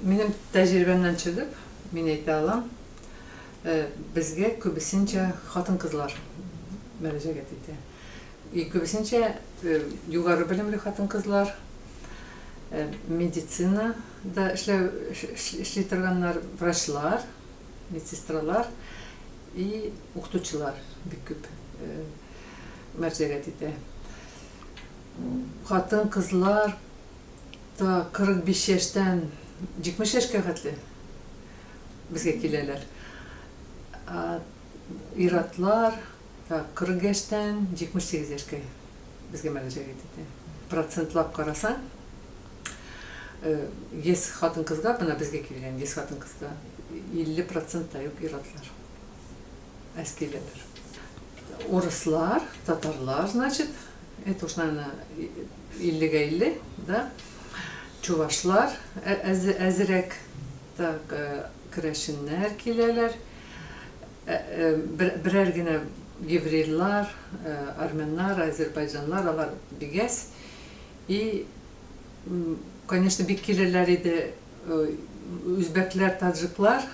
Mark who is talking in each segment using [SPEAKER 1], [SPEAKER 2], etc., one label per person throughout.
[SPEAKER 1] Минем тәҗрибәмнән чыгып, мин әйтә алам, безгә күбесенчә хатын-кызлар мөрәҗәгать итә. И күбесенчә югары белемле хатын-кызлар, медицинада эшләү эшли торганнар, врачлар, медсестралар и укытучылар бик күп мөрәҗәгать итә. Хатын-кызлар та 45 яшьтән 70 яшькә хәтле безгә киләләр. Ир-атлар та 40 яшьтән 78 яшькә безгә мөрәҗәгать итә. Процентлап карасаң, 100 хатын-кызга, менә безгә килгән 100 хатын-кызга 50 процент та юк ир-атлар. Әз киләләр. Урыслар, татарлар, значит, это уж, наверное, 50-гә 50, да. Чувашлар әзерәк, так, керәшеннәр киләләр. Берәр генә еврейлар, армяннар, азербайҗаннар, алар бик әз. И, конечно, бик киләләр иде үзбәкләр, таджиклар,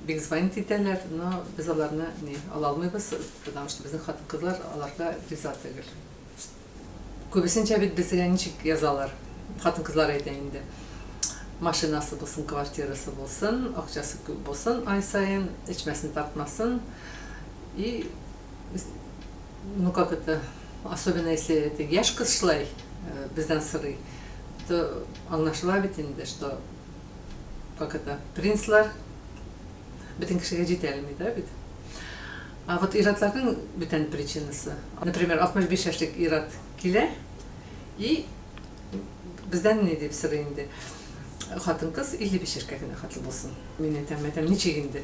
[SPEAKER 1] бик звонить итәләр, но без аларны не ала алмыйбыз, потому что безнең хатын-кызлар аларга риза түгел. Күбесенчә бит безгә ничек язалар, хатын-кызлар әйтә инде, машинасы булсын, квартирасы булсын, акчасы күп булсын ай саен, эчмәсен, тартмасын. И, ну как это, особенно если это яшь кыз шулай бездән сорый, то аңлашыла бит инде, что как это, принцлар бөтен кешегә җитә алмый, да бит. А вот ир-атларның бүтән причинасы. Например, 65 яшьлек ир-ат килә и бездән ни дип сорый инде. Хатын-кыз 55 яшькә генә хәтле булсын. Мин әйтәм, әйтәм, ничек инде?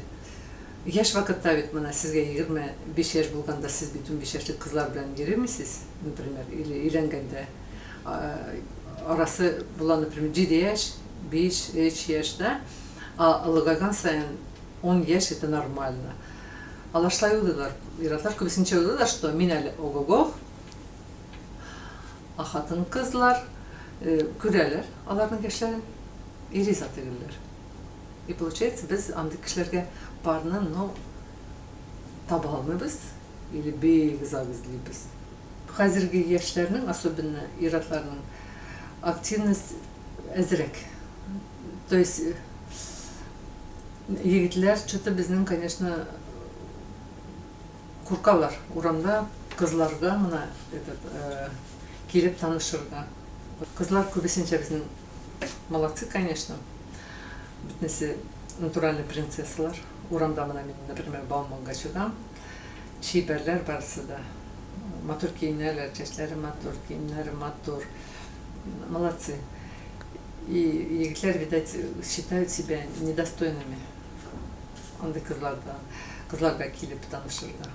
[SPEAKER 1] Яшь вакытта бит менә сезгә 25 яшь булганда сез бит 15 яшьлек кызлар белән йөремисез, например, или өйләнгәндә арасы була, например, 7 яшь, 5, 3 яшь, да? А олыгайган саен 10 яшь это нормально. Алар шулай уйлыйлар. Ир-атлар күбесенчә уйлыйлар, что мин әле ого-го, а хатын-кызлар күрәләр аларның яшьләрен и риза түгелләр. И получается, без андый кешеләргә парны, ну, таба алмыйбыз или бик озак эзлибез. Хәзерге яшьләрнең, особенно ир-атларның активность әзрәк. То есть егетләр что-то безнең, конечно, куркалар урамда кызларга менә этот килеп танышырга. Кызлар күбесенчә безнең молодцы, конечно. Бөтенесе натуральный принцессалар. Урамда менә мин, например, Бауманга чыгам. Чибәрләр барысы да. Матур киенәләр, чәчләре матур, киемнәре матур. Молодцы. И егетләр, видать, считают себя недостойными андый кызларда, кызларга килеп танышырга.